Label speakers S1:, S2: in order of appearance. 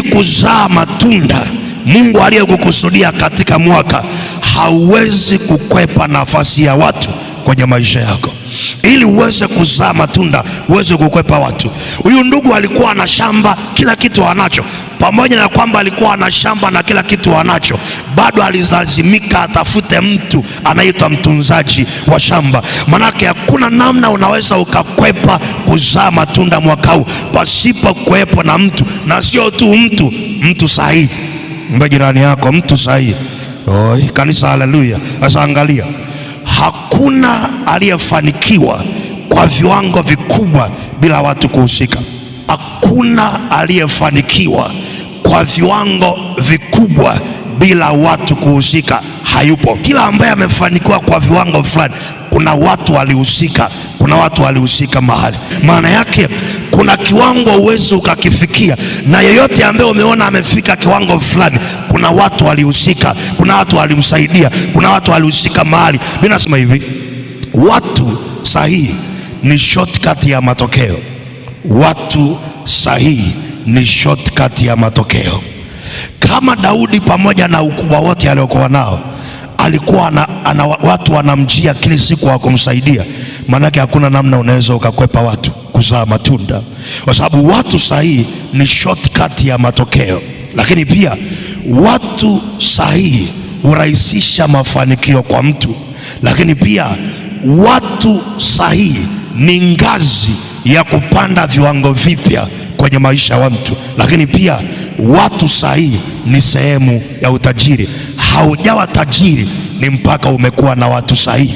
S1: Ili kuzaa matunda Mungu aliyekukusudia katika mwaka, hauwezi kukwepa nafasi ya watu kwenye maisha yako. Ili uweze kuzaa matunda, uweze kukwepa watu. Huyu ndugu alikuwa ana shamba, kila kitu anacho. Pamoja na kwamba alikuwa ana shamba na kila kitu anacho, bado alilazimika atafute mtu anaitwa mtunzaji wa shamba. Manake hakuna namna unaweza ukakwepa kuzaa matunda mwaka huu pasipo kuwepo na mtu, na sio tu mtu, mtu sahihi. Mbe jirani yako, mtu sahihi. Oi, kanisa, haleluya! Sasa angalia, hakuna aliyefanikiwa kwa viwango vikubwa bila watu kuhusika. Hakuna aliyefanikiwa kwa viwango vikubwa bila watu kuhusika, hayupo. Kila ambaye amefanikiwa kwa viwango fulani, kuna watu walihusika, kuna watu walihusika mahali. Maana yake kuna kiwango uwezi ukakifikia, na yeyote ambaye umeona amefika kiwango fulani, kuna watu walihusika, kuna watu walimsaidia, kuna watu walihusika mahali. Mimi nasema hivi, watu sahihi ni shortcut ya matokeo. Watu sahihi ni shortcut ya matokeo. Kama Daudi pamoja na ukubwa wote aliokuwa nao alikuwa ana watu wanamjia kila siku wa kumsaidia. Maanake hakuna namna unaweza ukakwepa watu kuzaa matunda, kwa sababu watu sahihi ni shortcut ya matokeo. Lakini pia watu sahihi hurahisisha mafanikio kwa mtu, lakini pia watu sahihi ni ngazi ya kupanda viwango vipya kwenye maisha ya mtu, lakini pia watu sahihi ni sehemu ya utajiri. Haujawa tajiri ni mpaka umekuwa na watu sahihi.